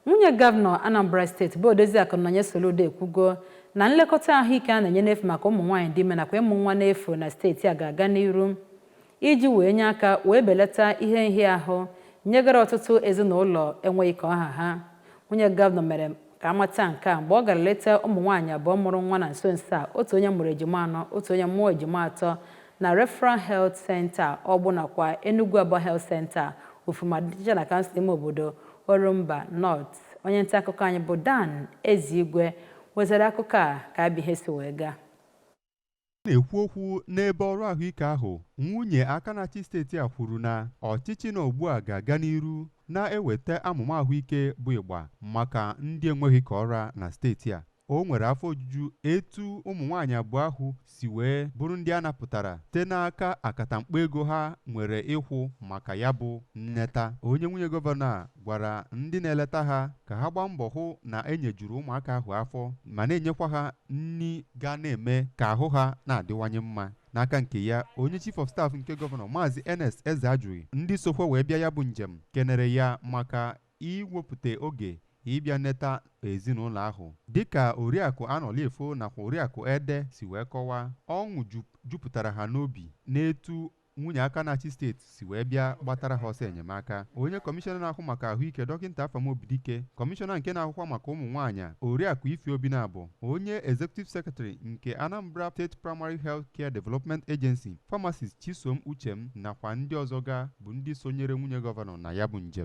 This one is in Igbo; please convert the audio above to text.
Nwunye gọvanọ Anambra Steeti bụ Odoziakụ Nonye Soludo ekwugo na nlekọta ahụike a na-enye n'efu maka ụmụ nwaanyị dị ime nakwa ịmụ nwa n'efu na steeti a ga-aga n'iru iji wee nye aka wee belata ihe nhịahụ nyegara ọtụtụ ezinụlọ enweghị ka ọha ha. Nwunye gọvanọ mere ka amata nke a mgbe ọ gara leta ụmụ nwaanyị abụọ mụrụ nwa na nso nso a, otu onye mụrụ ejima anọ, otu onye mụọ ejima atọ, na Referral Health Center Ọgbụ nakwa Enugu Abọ Health Center Ufuma dịcha na kansụl ime obodo Orumba North. Onye nta akụkọ anyị bụ Dan Ezigwe wetara akụkọ a ka abịa ihe si wee gaa. Na-ekwu okwu n'ebe ọrụ ahụike ahụ, nwunye aka na-achị steeti a kwuru na ọchịchị nọ ugbu a ga-aga n'iru na-eweta amụma ahụike bụ ịgba maka ndị enweghị ka ọra na steeti a. O nwere afọ ojuju etu ụmụ nwaanyị abụọ ahụ si wee bụrụ ndị a napụtara site n'aka akatamkpo ego ha nwere ịkwụ maka ya bụ nneta. Onye nwunye gọvanọ a gwara ndị na-eleta ha ka ha gbaa mbọ hụ na e nyejuru ụmụaka ahụ afọ ma na-enyekwa ha nri ga na-eme ka ahụ ha na-adịwanye mma. N'aka nke ya, onye chief of staff nke gọvanọ, Maazị Ernest Ezeajughi, ndị sokwa wee bịa ya bụ njem, kenere ya maka iwepụta oge ịbịa neta ezinụlọ ahụ. Dịka Oriakụ Anọliefo nakwa Oriakụ Ede si wee kọwaa, ọṅụ jupụtara ha n'obi n'etu nwunye aka na-achị steeti si wee bịa gbatara ha ọsọ enyemaka. Onye kọmishọna na-ahụ maka ahụike, Dọkịta Afam Obidike, kọmishọna nke na-ahụkwa maka ụmụ nwaanyị, Oriakụ Ife Obinabụ, onye executive secretary nke Anambra State Primary Health Care Development Agency, pharmacist Chisom Uchem, nakwa ndị ọzọ ga bụ ndị sonyere nwunye gọvanọ na ya bụ njem.